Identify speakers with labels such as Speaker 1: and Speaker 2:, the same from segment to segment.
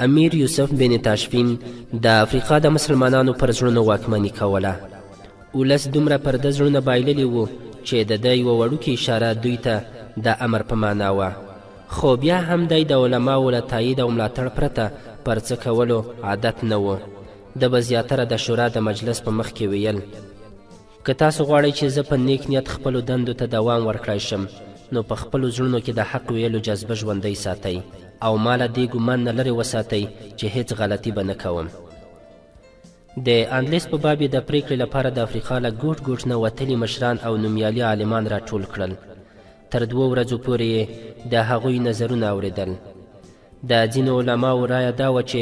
Speaker 1: امیر یوسف بن تاشفین د افریقا د مسلمانانو پر زړونو واکمني کوله. ولس دومره پر ده زړونه بایللي وو چې د ده یوه وړوکې اشاره دوی ته د امر په معنا وه. خو بیا هم دی د علماوو له تایید او ملاتړ پرته پر څه کولو عادت نه و. ده به زیاتره د شورا د مجلس په مخ کې ویل. که تاسو غواړئ چې زه په نیک نیت خپلو دندو ته دوام ورکړای شم، نو په خپلو زړونو کې د حق ویلو جذبه ژوندۍ ساتئ او ما له دې ګمان نه لرې وساتئ چې هېڅ غلطي به نه کوم. د اندلس په باب یې د پرېکړې لپاره د افریقا له ګوټ ګوټ نه وتلي مشران او نومیالي عالمان راټول کړل. تر دوو ورځو پورې یې د هغوی نظرونه اورېدل. د ځینو علماوو رایه دا وه چې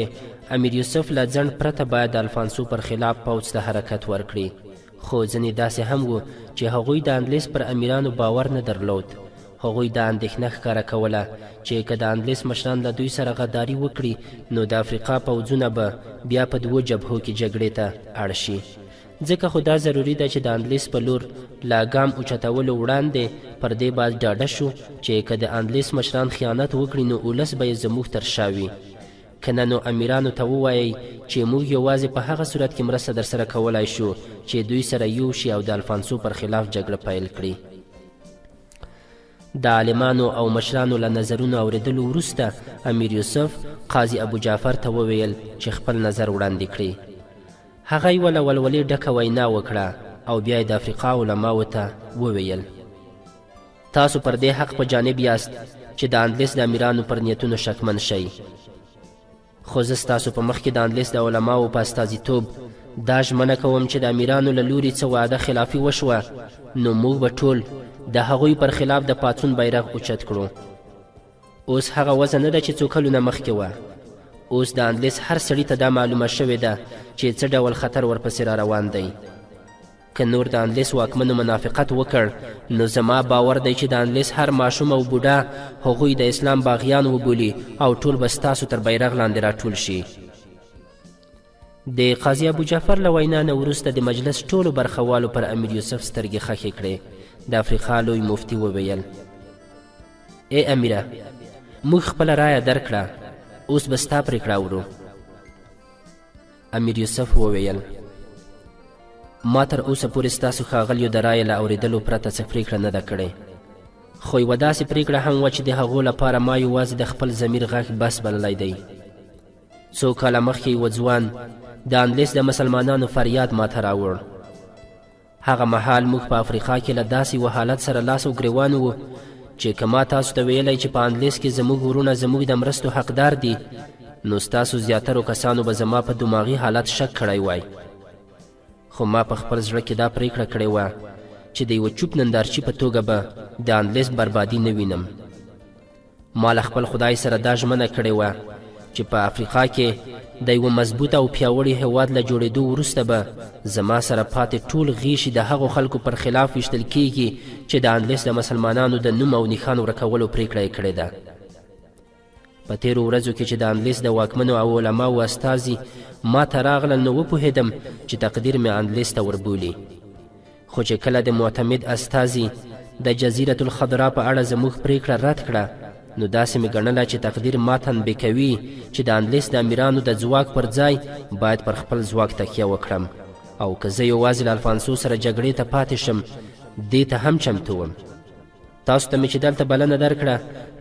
Speaker 1: امیر یوسف له ځنډ پرته باید د الفانسو پر خلاف پوځ ته حرکت ورکړي، خو ځینې داسې هم وو چې هغوی د اندلیس پر امیرانو باور نه درلود. هغوی دا اندېښنه ښکاره کوله چې که د اندلیس مشران له دوی سره غداري وکړي نو د افریقا پوځونه به بیا په دوو جبهو کې جګړې ته اړ شي. ځکه خو دا ضروري ده چې د اندلیس په لور له ګام اوچتولو وړاندې پر دې باید ډاډه شو چې که د اندلیس مشران خیانت وکړي نو اولس به یې زموږ تر شا وي. که نه نو امیرانو ته ووایئ چې موږ یوازې په هغه صورت کې مرسته درسره کولای شو چې دوی سره یو شي او د الفانسو پر خلاف جګړه پیل کړي. د عالمانو او مشرانو له نظرونو اورېدلو وروسته امیر یوسف قاضي ابو جعفر ته وویل چې خپل نظر وړاندې کړي. هغه یوه له ولولې ډکه وینا وکړه او بیا یې د افریقا علماوو ته وویل، تاسو پر دې حق په جانب یاست چې د اندلس د امیرانو پر نیتونو شکمن شئ، خو زه ستاسو په مخ کې د اندلس د علماوو په استازیتوب دا ژمنه کوم چې د امیرانو له لوري څه وعده خلافي وشوه نو موږ به ټول د هغوی پر خلاف د پاڅون بیرغ اوچت کړو. اوس هغه وضع نه ده چې څو کلونه مخکې وه. اوس د اندلس هر سړي ته دا معلومه شوې ده چې څه ډول خطر ورپسې را روان دی. که نور د اندلس واکمنو منافقت وکړ نو زما باور دی چې د اندلس هر ماشوم او بوډا هغوی د اسلام باغیان وبولي او ټول به ستاسو تر بیرغ لاندې راټول شي. د قاضي ابو جعفر له وینا نه وروسته د مجلس ټولو برخوالو پر امیر یوسف سترګې خښې کړې. د افریقا لوی مفتي وویل: ای امیره، موږ خپله رایه درکړه، اوس به ستا پرېکړه اورو. امیر یوسف وویل: ما تر اوسه پورې ستاسو ښاغلیو د رایې له اورېدلو پرته څه پرېکړه نه ده کړې، خو یوه داسې پرېکړه هم وه چې د هغو لپاره ما یوازې د خپل ضمیر غږ بس بللی دی. څو کاله مخکې یوه ځوان د اندلس د مسلمانانو فریاد ماته راوړ. هغه مهال موږ په افریقا کې له داسې یوه حالت سره لاس او ګریوان وو چې که ما تاسو ته ویلی چې په اندلس کې زموږ وروڼه زموږ د مرستو حقدار دي نو ستاسو زیاترو کسانو به زما په دماغي حالت شک کړی وای. خو ما په خپل زړه کې دا پریکړه کړې وه چې د یوه چوپ نندارچي په توګه به د اندلس بربادي نه وینم. ما له خپل خدای سره دا ژمنه کړې وه چې په افریقا کې د یوه مضبوط او پیاوړي هیواد له جوړېدو وروسته به زما سره پاتې ټول غیشي د هغو خلکو پر خلاف ویشتل کیږي چې د اندلس د مسلمانانو د نوم او نښان ورکولو پریکړه یې کړې ده. په تیرو ورځو کې چې د اندلس د واکمنو او علماوو استازي ما ته راغلل نو وپوهېدم چې تقدیر مې اندلس ته وربولي. خو چې کله د معتمد استازي د جزیرة الخضرا په اړه زموږ پریکړه رد کړه نو داسې مې ګڼله چې تقدیر ما تنبیه کوي چې د اندلس د امیرانو د ځواک پر ځای باید پر خپل ځواک تکیه وکړم او که زه یوازې له الفانسو سره جګړې ته پاتې شم دې ته هم چمتو وم. تاسو ته مې چې دلته بلنه درکړه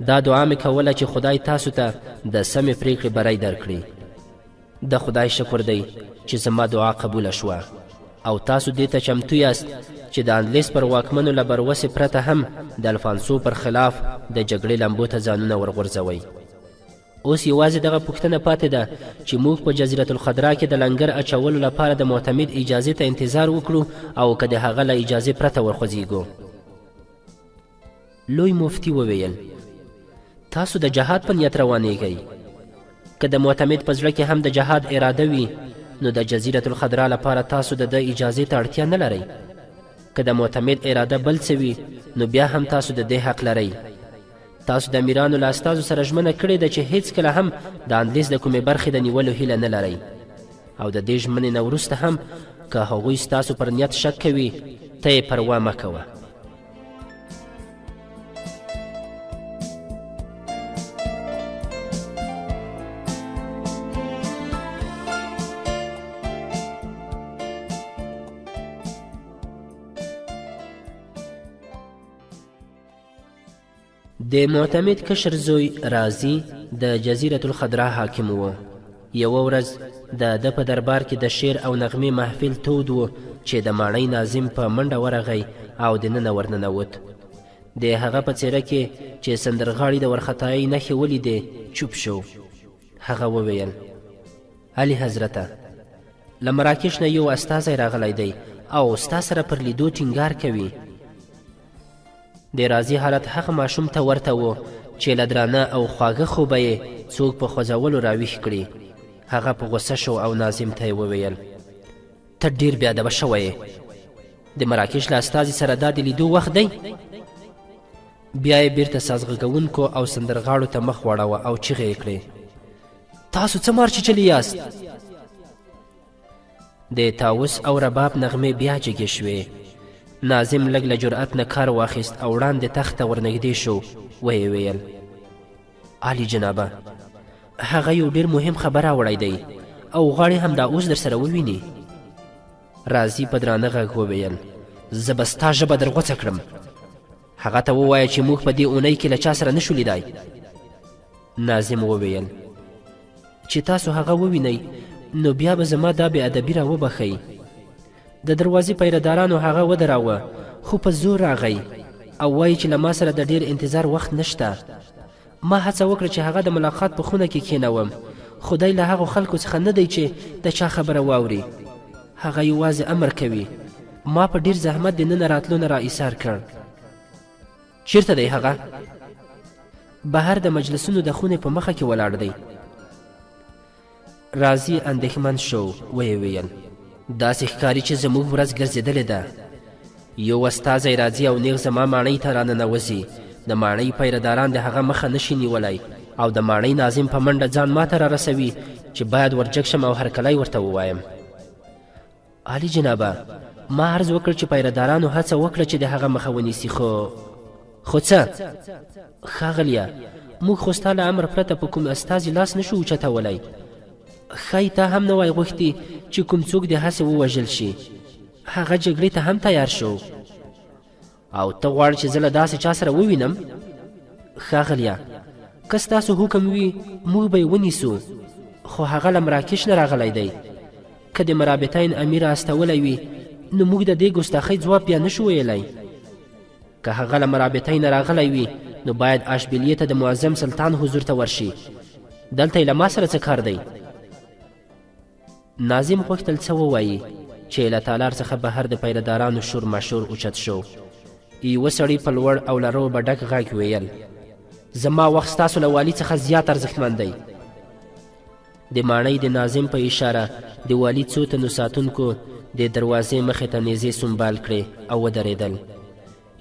Speaker 1: دا دعا مې کوله چې خدای تاسو ته د سمې پریکړې بری درکړي. د خدای شکر دی چې زما دعا قبوله شوه او تاسو دې ته چمتو یاست چې د اندلس پر واکمنو له بروسې پرته هم د الفانسو پر خلاف د جګړې لمبو ته ځانونه ورغورځوئ. اوس یوازې دغه پوښتنه پاتې ده چې موږ په جزیرة الخضرا کې د لنګر اچولو لپاره د معتمد اجازې ته انتظار وکړو او که د هغه له اجازې پرته ورخوځیږو. لوی مفتي وویل، تاسو د جهاد په نیت روانیږئ. که د معتمد په زړه کې هم د جهاد اراده وي نو د جزیرة الخضرا لپاره تاسو د ده اجازې ته اړتیا نه لرئ. که د معتمد اراده بل څه وي نو بیا هم تاسو د دې حق لرئ. تاسو د امیرانو له استازو سره ژمنه کړې ده چې هیڅکله هم د اندلس د کومې برخې د نیولو هیله نه لرئ او د دې ژمنې نه وروسته هم که هغوی ستاسو پر نیت شک کوي ته یې پروا مه کوه. د معتمد کشر زوی راضي د جزیرة الخضرا حاکم و. یوه ورځ د ده په دربار کې د شعر او نغمې محفل تود و چې د ماڼۍ ناظم په منډه ورغی او دننه ورننوت. د هغه په څېره کې چې سندرغاړي د ورخطایۍ نښې ولیدې، چوپ شو. هغه وویل، علي حضرته! له مراکش نه یو استازی راغلی دی او ستا سره پر لیدو ټینګار کوي. د راضي حالت هغه ماشوم ته ورته و چې له درانه او خواږه خوبه یې څوک په خوځولو راویښ کړي. هغه په غوسه شو او ناظم ته یې وویل، ته ډېر بې ادبه شوی یې. د مراکش له استازي سره دا د لیدو وخت دی؟ بیا یې بیرته سازغږونکو او سندرغاړو ته مخ واړاوه او چیغې یې کړې، تاسو څه مار چیچلي یاست؟ د طاووس او رباب نغمې بیا جګې شوې. ناظم لږ له جرأت نه کار واخیست او وړاندې تخت ته ورنږدې شو، ویې ویل، عالي جنابه، هغه یو ډېر مهم خبر راوړی دی او غواړي همدا اوس درسره وویني. راضي په درانه غږ وویل، زه به ستا ژبه در غوڅه کړم. هغه ته ووایه چې موږ په دې اونۍ کې له چا سره نشو لیدای. ناظم وویل، چې تاسو هغه ووینئ نو بیا به زما دا بې ادبي را وبخښئ. د دروازې پیردارانو هغه ودراوه، خو په زور راغی او وایي چې له ما سره د ډېر انتظار وخت نشته. ما هڅه وکړه چې هغه د ملاقات په خونه کې کښېنوم، خو دی له هغو خلکو څخه نه دی چې د چا خبره واوري. هغه یوازې امر کوي. ما په ډېر زحمت د ننه راتلو نه را ایسار کړ. چیرته دی هغه؟ بهر د مجلسونو د خونې په مخه کې ولاړ دی. راضي اندېښمن شو، ویې ویل، داسې ښکاري چې زموږ ورځ ګرځېدلې ده. یو استازی راځي او نیغ زما ماڼۍ ته راننوځي. د ماڼۍ پیرداران د هغه مخه نشي نیولای او د ماڼۍ ناظم په منډه ځان ماته رارسوي چې باید ورجګ شم او هرکلی ورته ووایم. عالي جنابه، ما عرض وکړ چې پیره دارانو هڅه وکړه چې د هغه مخه ونیسي، خو خو څه؟ ښاغلیه، موږ خو ستا له امر پرته په کوم استازي لاس نشو اوچتولی. ښایي تا هم نه وای غوښتي چې کوم څوک دې هسې ووژل شي. هغه جګړې ته هم تیار شو. او ته غواړې چې زه له داسې چا سره ووینم؟ ښاغلیه، که ستاسو حکم وي موږ به یې ونیسو، خو هغه له مراکش نه راغلی دی. که د مرابطین امیر استولی وي نو موږ د دې ګستاخۍ ځواب بیا نشو ویلی. که هغه له مرابطین راغلی وي نو باید اشبیلیې ته د معظم سلطان حضور ته ورشي. دلته یې له ما سره څه کار دی؟ ناظم غوښتل څه ووایي چې له تالار څخه بهر د پیردارانو شور ماشور اوچت شو. یوه سړي په لوړ او له رعبه ډک غږ ویل، زما وخت ستاسو له والي څخه زیات ارزښتمن دی. د ماڼۍ د ناظم په اشاره د والي څو تنو ساتونکو د دروازې مخې ته نیزې سنبال کړې او ودرېدل.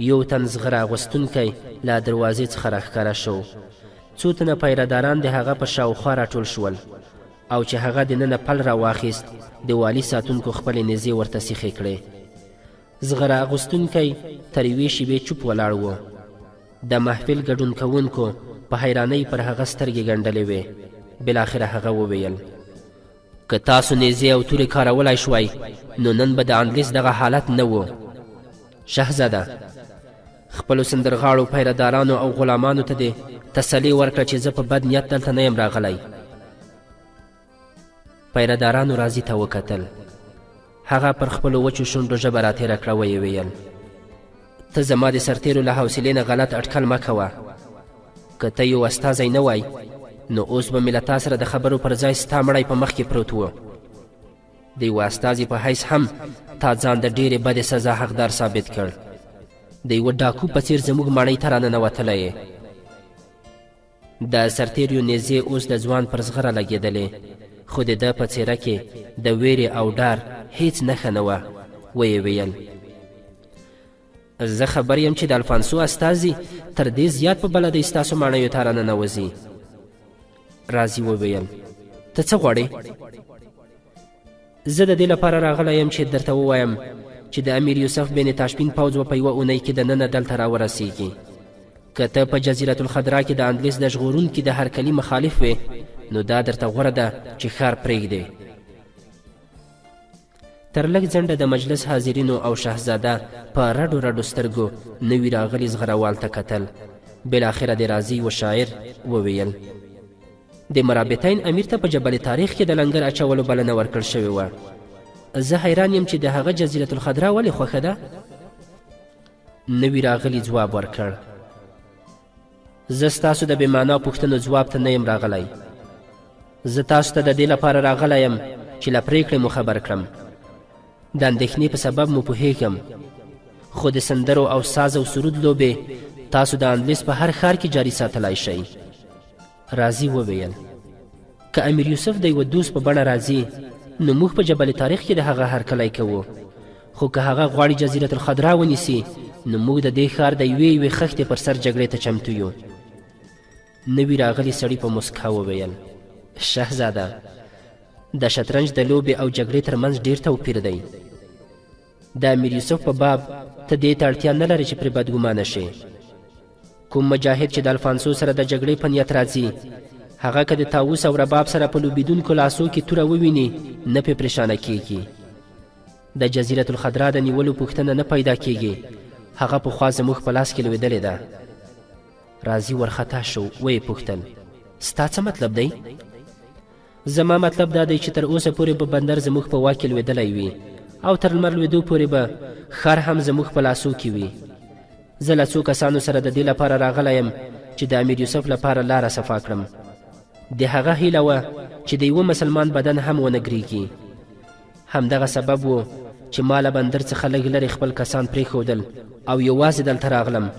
Speaker 1: یو تن زغره اغوستونکی له دروازې څخه راښکاره شو. څو تنه پیره داران د هغه په شاوخوا راټول شول او چې هغه د ننه پل راواخیست، د والي ساتونکو خپلې نیزې ورته سیخې کړې. زغره اغوستونکی تر یوې شیبې چوپ ولاړ و. د محفل ګډون کوونکو په حیرانۍ پر هغه سترګې ګنډلې وې. بالاخره هغه وویل. که تاسو نیزې او تورې کارولای شوای نو نن به د اندلیس دغه حالت نه و. شهزاده، خپلو سندرغاړو، پیردارانو او غلامانو ته دې تسلي ورکړه چې زه په بد نیت دلته نه یم راغلی. پیردارانو راضي ته وکتل. هغه پر خپلو وچو شونډو ژبه راتېره کړه، ویې ویل، ته زما د سرتېرو له حوصلې نه غلط اټکل مه کوه. که ته یو استازی نه وای نو اوس به مې له تا سره د خبرو پر ځای ستا مړی په مخ کې پروت و. د یوه استازي په حیث هم تا ځان د ډېرې بدې سزا حقدار ثابت کړ. د یوه ډاکو په څېر زموږ ماڼۍ ته راننوتلی یې. د سرتېریو نیزې اوس د ځوان پر زغره لګېدلې، خو د ده په څېره کې د وېرې او ډار هېڅ نښه نه وه. ویې ویل، زه خبر یم چې د الفانسو استازي تر دې زیات په بلدۍ ستاسو ماڼیو ته راننوځي. رازي وویل، ته څه غواړې؟ زه د دې لپاره راغلی یم چې درته ووایم چې د امیر یوسف بن تاشپین پوځ به په یوه اونۍ کې دننه دلته راورسیږي. که ته په جزیرة الخضرا کې د اندلس د ژغورونکي د هرکلي مخالف وې نو دا درته غوره ده چې ښار پرېږدې. تر لږ ځنډه د مجلس حاضرینو او شهزاده په رډو رډو سترګو نوي راغلي زغروال ته کتل. بالاخره د رازي یوه شاعر وویل. د مرابطین امیر ته په جبل تاریخ کې د لنګر اچولو بلنه ورکړل شوې وه. زه حیران یم چې د هغه جزیرة الخضرا ولې خوښه ده؟ نوي راغلي ځواب ورکړ. زه ستاسو د بې معنا پوښتنو ځواب ته نه یم راغلی. زه تاسو ته د دې لپاره راغلی یم چې له پرېکړې مو خبر کړم. د اندېښنې په سبب مو پوهېږم، خو د سندرو او ساز او سرود لوبې تاسو د اندلس په هر ښار کې جاري ساتلای شئ. رازي وویل، که امیر یوسف د یوه دوست په بڼه راځي نو موږ په جبل تاریخ کې د هغه هرکلی کوو، خو که هغه غواړي جزیرة الخضرا ونیسي نو موږ د دې ښار د یوې یوې خښتې پر سر جګړې ته چمتو یو. نوي راغلي سړي په موسکا وویل، شهزاده، د شطرنج د لوبې او جګړې تر منځ ډېر توپیر دی. د امیر یوسف په باب ته دې ته اړتیا نه لرې چې پرې بدګمانه شې. کوم مجاهد چې د الفانسو سره د جګړې په نیت راځي، هغه که د طاووس او رباب سره په لوبېدونکو لاسو کې توره وویني، نه پرې پرېشانه کېږي. د جزیرة الخضرا د نیولو پوښتنه نه پیدا کېږي، هغه پخوا زموږ په لاس کې لوېدلې ده. رازي ورخطا شو، ویې پوښتل، ستا څه مطلب دی؟ زما مطلب دا دی چې تر اوسه پورې به بندر زموږ په واک کې لوېدلی وي او تر لمر لوېدو پورې به ښار هم زموږ په لاسو کې وي. زه له څو کسانو سره د دې لپاره راغلی یم چې د امیر یوسف لپاره لاره صفا کړم. د هغه هیله وه چې د یوه مسلمان بدن هم ونه ګریږي. همدغه سبب و چې ما له بندر څخه لږ لرې خپل کسان پرېښودل او یوازې دلته راغلم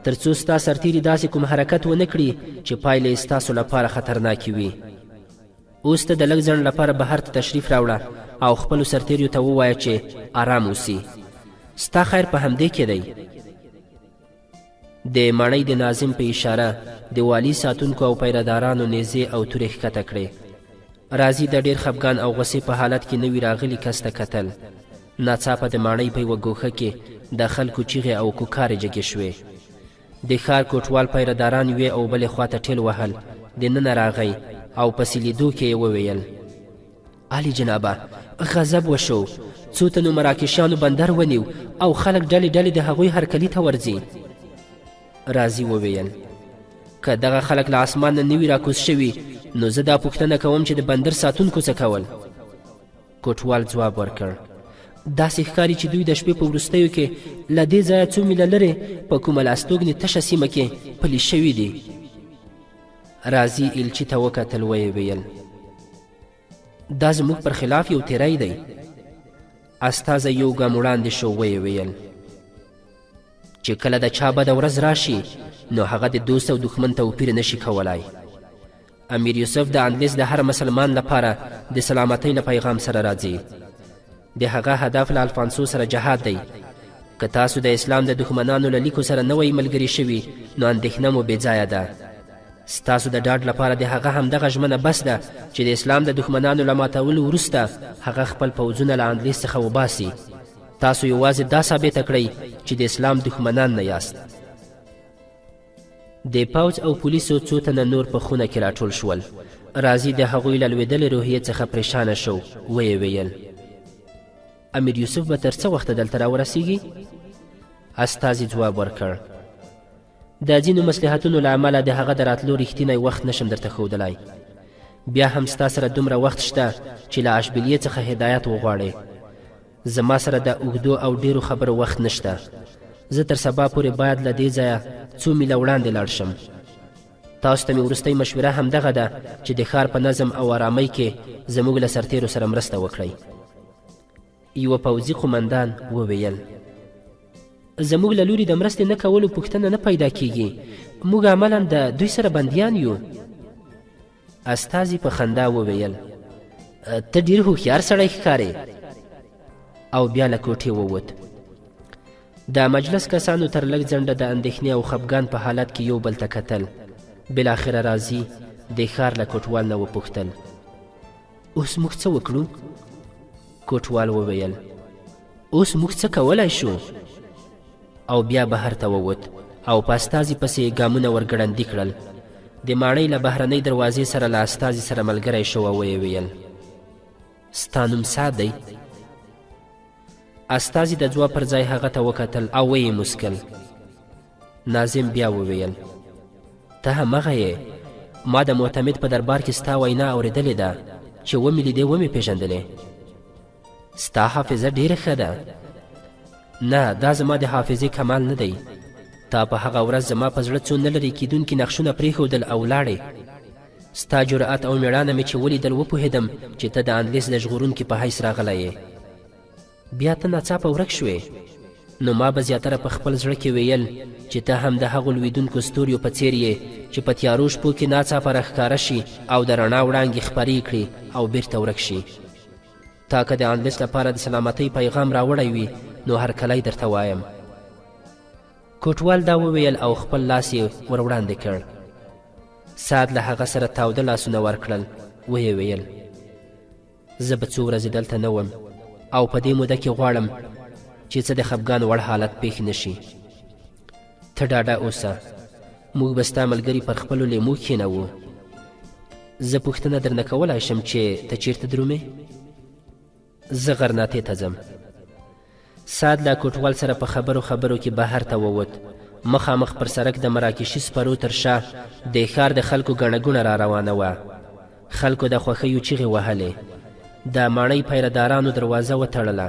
Speaker 1: تر څو ستا سرتیري داسې کوم حرکت ونه کړي چې پایلې یې ستاسو لپاره خطرناکې وي. اوس ته د لږ ځنډ لپاره بهر ته تشریف راوړه او خپلو سرتیریو ته ووایه چې آرام اوسي. ستا خیر په همدې کې دی. د ماڼۍ د ناظم په اشاره د والي ساتونکو او پیره دارانو نیزې او تورې ښکته کړې. رازي د ډېر خپګان او غوسې په حالت کې نوي راغلي کس ته کتل. ناڅاپه د ماڼۍ په یوه ګوښه کې د خلکو چیغې او کوکارې جګې شوې. د ښار کوټوال پیره داران یوې او بلې خوا ته ټېل وهل، دننه راغی او په سیلېدو کې یې وویل. عالي جنابه! غضب وشو، څو تنو مراکشیانو بندر ونیو او خلک ډلې ډلې د هغوی هرکلي ته ورځي. رازي وویل، که دغه خلک له اسمان نه نه وي راکوز شوي نو زه دا پوښتنه کوم چې د بندر ساتونکو څه کول؟ کوټوال ځواب ورکړ، داسې ښکاري چې دوی د شپې په وروستیو کې له دې ځایه څو میله لرې په کومه لاستوګنې تشه سیمه کې پلي شوي دي. رازي ایلچي ته وکتل، ویې ویل، دا زموږ پر خلاف یو تیری دی. استازی یو ګام وړاندې شو، ویې ویل، چې کله د چا بده ورځ راشي نو هغه د دوست او دښمن توپیر نشي کولای. امیر یوسف د اندلس د هر مسلمان لپاره د سلامتۍ له پیغام سره راځي. د هغه هدف له الفانسو سره جهاد دی. که تاسو د اسلام د دښمنانو له لیکو سره نه وئ ملګري شوي نو اندېښنه مو بې ځایه ده. ستاسو د ډاډ لپاره د هغه همدغه ژمنه بس ده چې د اسلام د دښمنانو له ماتولو وروسته هغه خپل پوځونه له اندلس څخه وباسي. تاسو یوازې دا ثابته کړئ چې د اسلام دښمنان نه یاست. د پوځ او پولیسو څو تنه نور په خونه کې راټول شول. رازي د هغوی له لوېدلې روحیې څخه پرېشانه شو، ویې ویل، امیر یوسف به تر څه وخته دلته راورسیږي؟ استازي ځواب ورکړ، د ځینو مصلحتونو له امله د هغه د راتلو رښتینی وخت نشم درته ښودلای. بیا هم ستا سره دومره وخت شته چې له اشبیلیې څخه هدایت وغواړې. زما سره د اوږدو او ډېرو خبرو وخت نشته. زه تر سبا پورې باید له دې ځایه څو میله وړاندې لاړ شم. تاسو ته مې وروستۍ مشوره همدغه ده چې د ښار په نظم او آرامۍ کې زموږ له سرتېرو سره مرسته وکړئ. یوه پوځي قومندان وویل، زموږ له لوري د مرستې نه کولو پوښتنه نه پیدا کیږي. موږ عملا د دوی سره بندیان یو. استازي په خندا وویل، ته ډیر هوښیار سړی ښکارې. او بیا له کوټې ووت. د مجلس کسانو تر لږ ځنډه د اندېښنې او خپګان په حالت کې یو بل ته کتل. بالاخره رازي د ښار له کوټوال نه وپوښتل، اوس موږ څه وکړو؟ کوټوال وویل، اوس موږ څه کولای شو؟ او بیا بهر ته ووت او په استازي پسې یې ګامونه ورګړندي کړل. د ماڼۍ له بهرنۍ دروازې سره له استازي سره ملګری شو او ویې ویل، ستا نوم سعد دی؟ استازي د ځواب پر ځای هغه ته وکتل او ویې موسکل. ناظم بیا وویل، ته همغه یې. ما د معتمد په دربار کې ستا وینا اورېدلې ده، چې ومې لیدې ومې پېژندلې. ستا حافظه ډېره ښه ده. نه، دا زما د حافظې کمال نه دی. تا په هغه ورځ زما په زړه څو نه لرې کېدونکي نقشونه پرېښودل او ولاړې. ستا جرأت او مېړانه مې چې ولیدل وپوهېدم چې ته د اندلس د ژغورونکي په حیث راغلی یې. بیا ته ناڅاپه ورک شوې، نو ما به زیاتره په خپل زړه کې ویل چې ته هم د هغو لویدونکو ستوریو په څیر یې چې په تیارو شپو کې ناڅاپه راښکاره شي او د رڼا وړانګې خپرې کړي او بیرته ورک شي. تا که د اندلس لپاره د سلامتۍ پیغام راوړی وي نو هرکلی درته وایم. کوټوال دا وویل او خپل لاس یې ور وړاندې کړ. سعد له هغه سره تاوده لاسونه ورکړل، ویې ویل. زه به څو ورځې دلته نه وم او په دې موده کې غواړم چې څه د خفګان وړ حالت پېښ نه شي. ته ډاډه اوسه، موږ به ستا ملګري پر خپلو لیمو کښېنوو. زه پوښتنه درنه کولای شم چې ته چیرته درومې؟ زه غرناطې ته ځم. سعد له کوټوال سره په خبرو خبرو کې بهر ته ووت. مخامخ پر سرک د مراکشي سپرو تر شا د ښار د خلکو ګڼه ګوڼه را روانه وه. خلکو د خوښیو چیغې وهلې. د ماڼۍ پیره دارانو دروازه وتړله.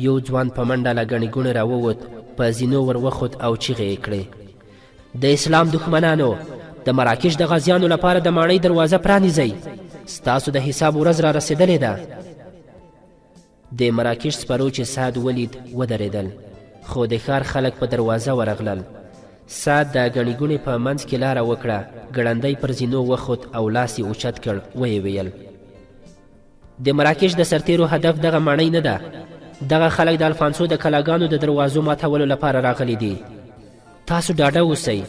Speaker 1: یو ځوان په منډه له ګڼې ګوڼې راووت، په زینو ور وخوت او چیغې یې کړې. د اسلام دښمنانو! د مراکش د غازیانو لپاره د ماڼۍ دروازه پرانیزئ! ستاسو د حساب ورځ را رسېدلې ده. د مراکش سپرو چې سعد ولید ودرېدل، خو د ښار خلک په دروازه ورغلل. سعد د ګڼې ګوڼې په منځ کې لاره وکړه، ګړندی پر زینو وخوت او لاس یې اوچت کړ، ویې ویل. د مراکش د سرتېرو هدف دغه ماڼۍ نه ده، دغه خلک د الفانسو د کلاګانو د دروازو ماتولو لپاره راغلي دي. تاسو ډاډه اوسئ،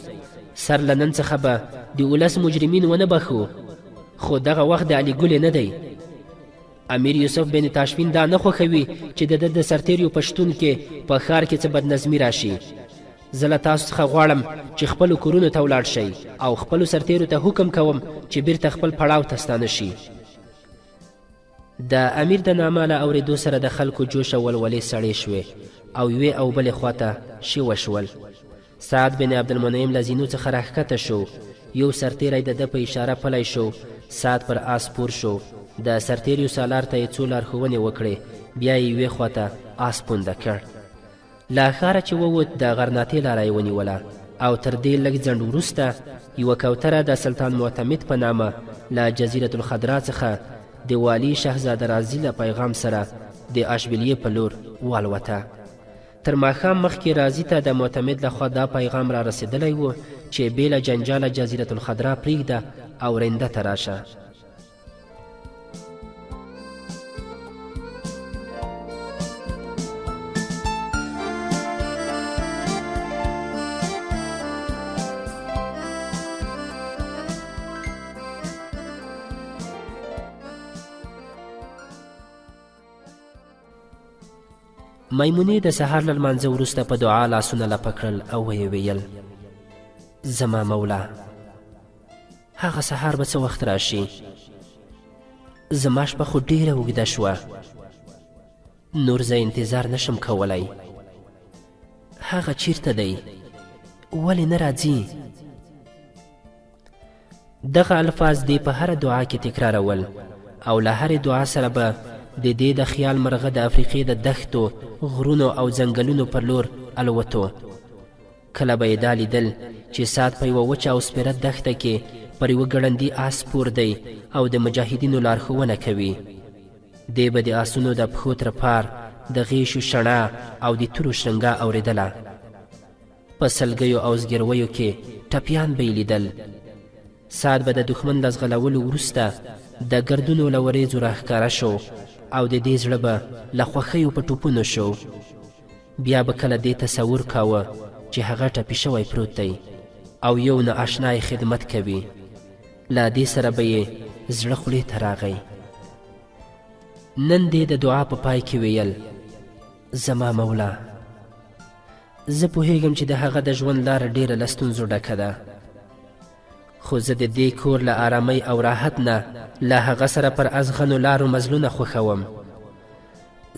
Speaker 1: سر له نن څخه به د ولس مجرمین ونه بخښو، خو دغه وخت د علي ګلې نه دی. امیر یوسف بن تاشفین دا نه خوښوي چې د ده د سرتیریو په شتون کې په ښار کې څه بدنظمي راشي. زه له تاسو څخه غواړم چې خپلو کورونو ته ولاړ شئ او خپلو سرتیرو ته حکم کوم چې بیرته خپل پړاو ته ستانه شي. د امیر د نامه له اورېدو سره د خلکو جوش او ولولې سړې شوې او یوې او بلې خواته شیوه شول. سعد بن عبدالمنعم له زینو څخه راښکته شو. یو سرتیری د ده په اشاره پلی شو. سعد پر آس سپور شو. د سرتیریو سالار ته یې څو لارښوونې وکړې، بیا یې یوې خواته آس پونده کړ. له ښاره چې ووت، د غرناطې لاره یې ونیوله او تر دې لږ ځنډ وروسته یوه کوتره د سلطان معتمد په نامه له جزیرة الخضرا څخه د والي شهزاده رازي له پیغام سره د اشبیلیې په لور والوته. تر ماښام مخکې رازي ته د معتمد له خوا دا پیغام را رسېدلی و چې بې له جنجاله جزیرة الخضرا پرېږده او رنده ته راشه. میمونې د سهار له لمانځه وروسته په دعا لاسونه لپه کړل او ویې ویل زما مولا هغه سهار به څه وخت راشي زما شپه خو ډېره اوږده شوه نور زه انتظار نشم کولی هغه چیرته دی ولې نه راځي دغه الفاظ دې په هره دعا کې تکرارول او له هرې دعا سره به د دې د خیال مرغه د افریقې د دښتو، غرونو او ځنګلونو پر لور الوتو. کله به یې دا لیدل چې سعد په یوه وچه او سپیره دښته کې پر یوه ګړندي آس سپور دی او د مجاهدینو لارښوونه کوي. دې به د آسونو د پښو ترپار، د غېشو شڼا او د تورو شرنګا اورېدله. په سلګیو او زګیرویو کې ټپیان به یې لیدل. سعد به د دښمن له ځغلولو وروسته د ګردونو له ورېځو راښکاره شو او د دې زړه به له خوښیو په ټوپونو شو. بیا به کله دې تصور کاوه چې هغه ټپي شوی پروت دی او یو نا آشنا یې خدمت کوي. له دې سره به یې زړه خولې ته راغی. نن دې د دعا په پای کې ویل، زما مولا! زه پوهېږم چې د هغه د ژوند لاره ډېره له ستونزو ډکه ده، خو زه د دې کور له آرامۍ او راحت نه له هغه سره پر ازغنو لارو مزلونه خوښوم.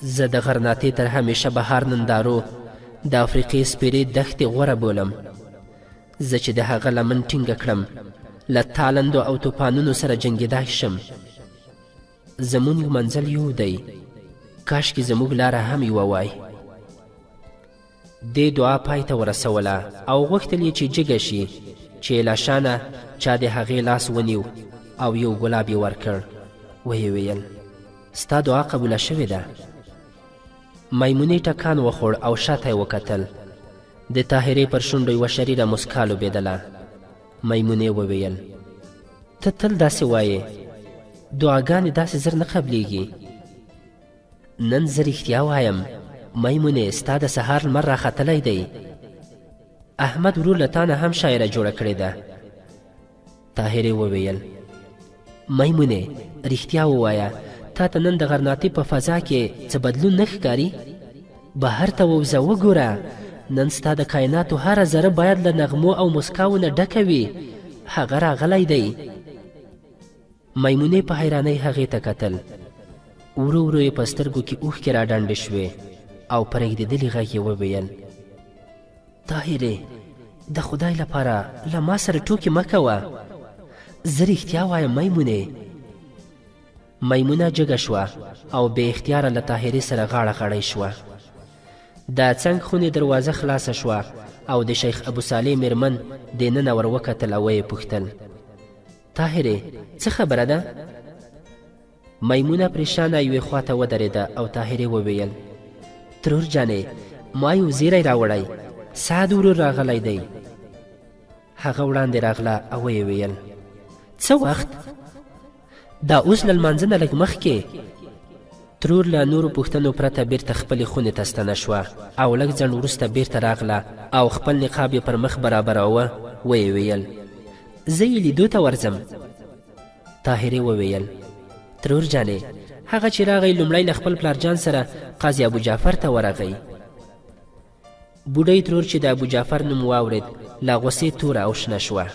Speaker 1: زه د غرناطې تر همیشه بهار نندارو د افریقې سپېرې دښتې غوره بولم. زه چې د هغه لمن ټینګه کړم، له تالندو او توپانونو سره جنګېدای شم. زمونږ منزل یو دی، کاشکې زموږ لاره هم یوه وای. دې دعا پای ته ورسوله او غوښتل یې چې جګه شي چې له شانه چا د هغې لاس ونیو او یو ګلاب یې ورکړ. ویې ویل، ستا دعا قبوله شوې ده. میمونې ټکان وخوړ او شاته یې وکتل. د طاهرې پر شونډو یوه شریره موسکا لوبېدله. میمونې وویل، ته تل داسې وایې، دعاګانې داسې زر نه قبلیږي. نن زه رښتیا وایم میمونې، ستا د سهار لمر راختلی دی. احمد ورور له تانه هم شاعره جوړه کړې ده. طاهرې وویل، میمونې رښتیا ووایه، تا ته نن د غرناطې په فضا کې څه بدلون نه ښکاري؟ بهر ته ووځه وګوره، نن ستا د کایناتو هره ذره باید له نغمو او مسکاو نه ډکه وي. هغه راغلی دی. میمونې په حیرانۍ هغې ته کتل. ورو ورو یې په سترګو کې اوښکې راډنډې شوې او په رېږدېدلي غږ یې وویل، طاهرې د خدای لپاره له ما سره ټوکې مه کوه، زه رښتیا وایم میمونې. میمونه جګه شوه او بې اختیاره له طاهرې سره غاړه غړۍ شوه. د څنګ خونې دروازه خلاصه شوه او د شیخ ابو صالح میرمن دننه ور وکتل او ویې پوښتل، طاهرې څه خبره ده؟ میمونه پریشانه یوې خواته ودرېده او طاهرې وویل، ترور جانې ما یو زیری راوړی، سعد ورور راغلی دی. هغه وړاندې راغله او ویې ویل، څه وخت؟ دا اوس له لمانځه نه لږ مخکې. ترور له نورو پوښتنو پرته بیرته خپلې خونې ته ستنه شوه او لږ ځنډ وروسته بیرته راغله او خپل نقاب یې پر مخ برابراوه. ویې ویل، زه یې لیدو ته ورځم. طاهرې وویل، ترور جانې هغه چې راغی لومړی له خپل پلار جان سره قاضي ابو جعفر ته ورغی. بوډۍ ترور چې د ابو جعفر نوم واورید له غوسې توره او شنه شوه.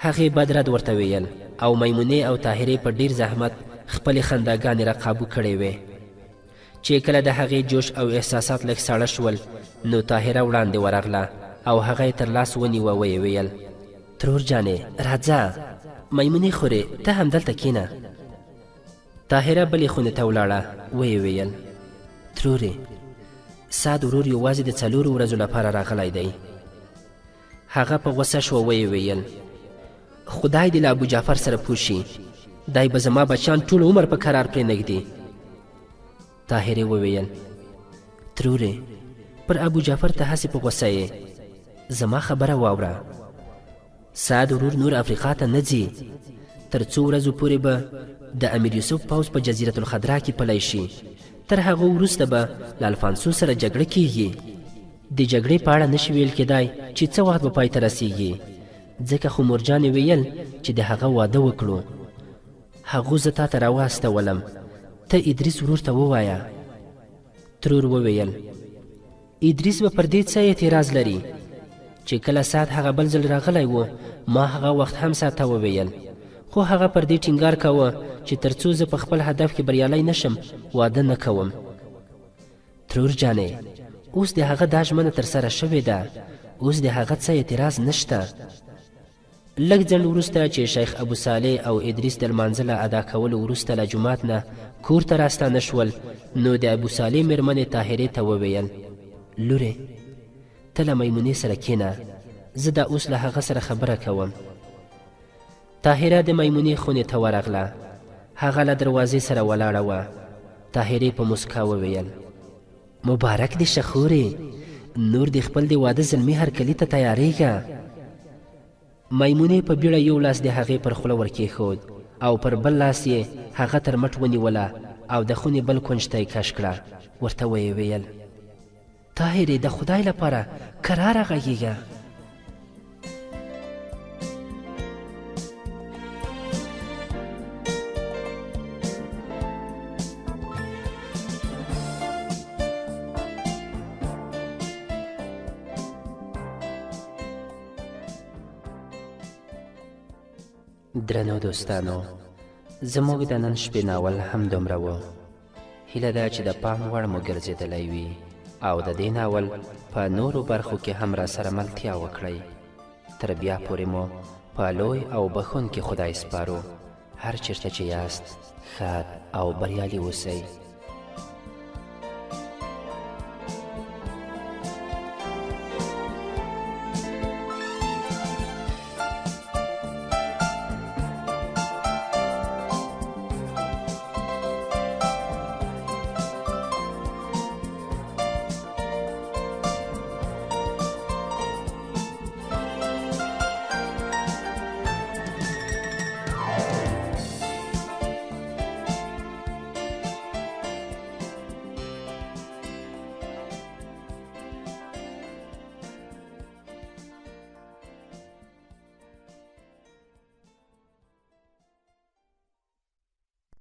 Speaker 1: هغې بد رد ورته ویل او میمونې او طاهرې په ډیر زحمت خپلې خنداګانې را قابو کړې وې. چې کله د هغې جوش او احساسات لږ ساړه شول نو طاهره وړاندې ورغله او هغه یې تر لاس ونیوه. ویې ویل، ترور جانې راځه، میمونې خورې ته همدلته کینه. طاهره بلې خونې ته ولاړه. ویې ویل، ترورې سعد ورور یوازې د 4 ورځو لپاره راغلی دی. هغه په غوسه شوه. ویې ویل، خدای دې له ابو جعفر سره پوه شي، دی به زما بچیان ټول عمر په کرار پرې نږدي. طاهرې وویل، ترورې پر ابو جعفر ته هسې په غوسه یې، زما خبره واوره. سعد ورور نور افریقا ته نه ځي، تر څو ورځو پورې به د امیر یوسف پوځ په جزیرة الخضرا کې پلی شي، تر هغو وروسته به له الفانسو سره جګړه کیږي. د جګړې په اړه نشي ویل کېدای چې څه وخت به پای ته رسیږي، ځکه خو مورجانې ویل چې د هغه واده وکړو. هغو زه تا ته راواستولم، ته ادریس ورور ته ووایه. ترور وویل، ادریس به پر دې څه اعتراض لري؟ چې کله سعد هغه بل ځل راغلی و، ما هغه وخت هم سعد ته وویل، خو هغه پر دې ټینګار کاوه چې تر څو زه په خپل هدف کې بریالی نه شم واده نه کوم. ترور جانې اوس د هغه دا ژمنه ترسره شوې ده، اوس د هغه څه اعتراض نشته. لږ ځنډ وروسته چې شیخ ابو صالح او ادریس د لمانځه له ادا کولو وروسته له جومات نه کور ته راستانه شول، نو د ابو صالح میرمنې طاهرې ته وویل، لورې ته له میمونې سره کینه، زه دا اوس له هغه سره خبره کوم. طاهره د میمونې خونې ته ورغله، هغه له دروازې سره ولاړه وه. طاهرې په موسکا وویل، مبارک دې شه خورې، نور دې خپل د واده زلمي هرکلي ته تیارېږه. میمونې په بیړه یو لاس د هغې پر خوله ورکېښود او پر بل لاس یې هغه تر مټ ونیوله او د خونې بل کونج ته یې کش کړه. ورته ویې ویل، طاهرې د خدای لپاره کراره غږېږه. درنو دوستانو، زموږ د نن شپې ناول هم دومره و. هیله ده چې د پام وړ مو ګرځېدلی وي او د دې ناول په نورو برخو کې هم را سره ملتیا وکړئ. تر بیا پورې مو په لوی او بښونکي خدای سپارو. هر چېرته چې یاست ښاد او بریالي اوسئ.